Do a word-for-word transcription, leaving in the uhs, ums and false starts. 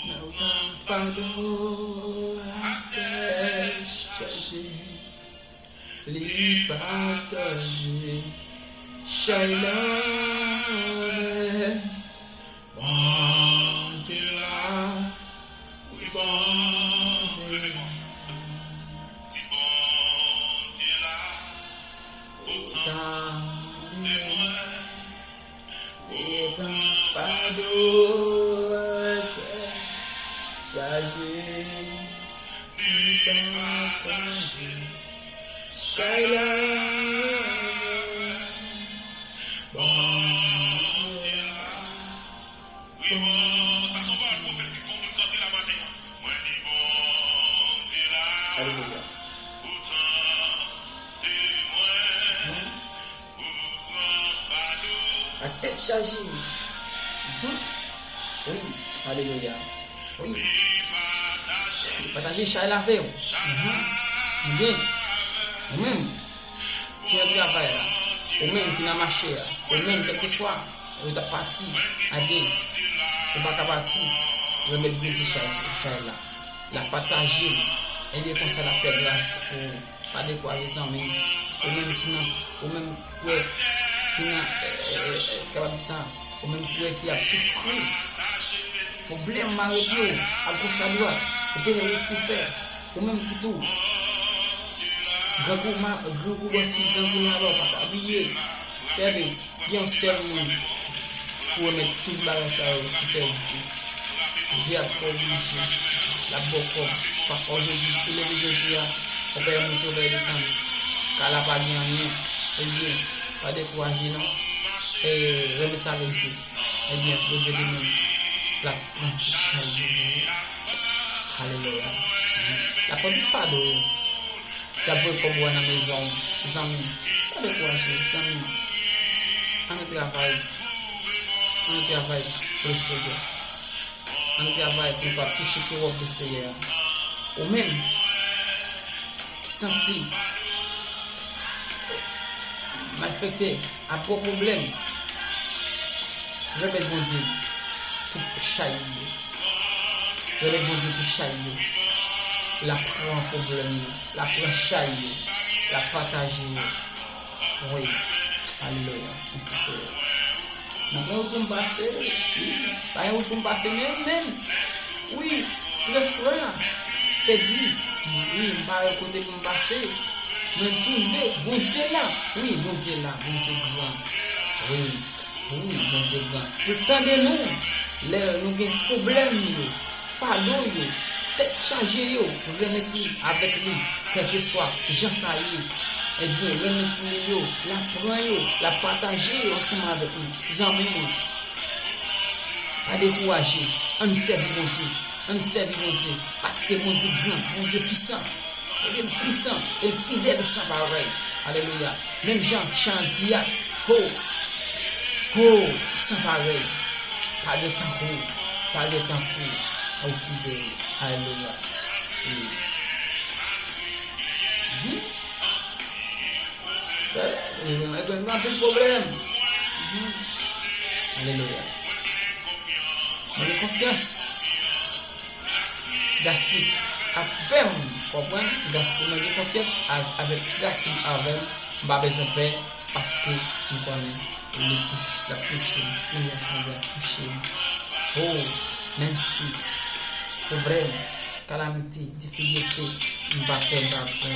Nan tan fado a tèt chaje, li pataje chay la avè Bondye la. Wi, Bondye la. Di Bondye la. Otan de mwen. Ou pran fado a tèt chaje, li pataje chay la avè Bondye la. Wi, bon, sa se yon pawòl pwofetik pou moun k antre la maten an. Mwen di Bondye la. Alelouya. Pou tan de mwen. Ak tèt chaje. Mhm. Wi, alelouya. Wi. Pataje chay la avè w. Mhm. Ebyen, ou menm ki nan travay la, ou menm ki nan mache a, ou menm kèlkeswa ou t ap pati, ebyen, ou pa ka pati, remèt Bondye chay, chay la. L ap pataje l. Ebyen, konsa l ap fè gras pou ou. Pa dekouraje, zanmi m. Ou menm ki nan, ou menm ki wè, ki nan, eh, eh, eh, kapab di sa, ou menm ki wè ki ap soufri pwoblèm mare pye w, agoch adwat, ou pa gen wout pou fè. Ou menm ki tou grangou, ma-, grangou bò si, grangou labò, pa ka bliye. Tande, gen yon sèl moun pou remèt tout bagay sa yo, se sèl Dye. Dye ap pwoteje, l ap ba w kòb. Pafwa w jodi, ou leve jodi a, ou pè monte, ou pè desann. Ka la pa gen anyen. Ebyen, pa dekouraje non. E, remèt sa avèk Dye. Ebyen, Bondye li menm, l ap pran tout chay yo. Alelouya. L ap pran tout fado yo. L ap voye kòb ou a nan mezon w. Zanmi, pa dekouraje, zanmi. Ann travay. Ann travay pou Senyè. Ann travay pou nou kapab touche pou wòb de Senyè a. Ou menm ki santi malfektè ap ba w pwoblèm, remèt Bondye tout chay yo. Remèt Bondye tout chay yo. L ap pran pwoblèm yo. L ap pran chay yo. L ap pataje yo. Wi. Alelouya. Mèsi, Senyè. Mwen gen wout pou m pase. Wi. Pa gen wout pou m pase menm, menm. Wi. Trans pran. Pèdi. Wi. M pa wè kote pou m pase. Mwen twouve Bondye la. Wi, Bondye la. Bondye gran. Wi. Wi, Bondye gran. Pou l tande nou. Lè nou gen pwoblèm yo. Fado yo, tèt chaje yo, remèt li avèk li, kèlkeswa jan sa ye. Ebyen, remèt li yo, l ap pran yo, l ap pataje yo ansanm avèk nou. Zanmi mwen, pa dekouraje, ann sèvi Bondye, ann sèvi Bondye, paske Bondye gran, Bondye pwisan. Bondye l pwisan, e l fidèl san parèy. Alelouya. Menm jan chan an di a, ho, ho, san parèy. Pa gen tankou, pa gen tankou, ou fidèl. Alelouya. Wi. Mhm. Tande, e, e, e, anpil pwoblèm. Mhm. Alelouya. Mwen gen konfyans. Gaslit avè m, konprann? Gaslit, mwen gen konfyans a-, avèk Gaslit avè m, m pa bezwen pè, paske m konnen li touche, l ap touche m, li ap touche m. Oh, menm si pwoblèm, kalamite, difikilte, m pa pè, m pa pè.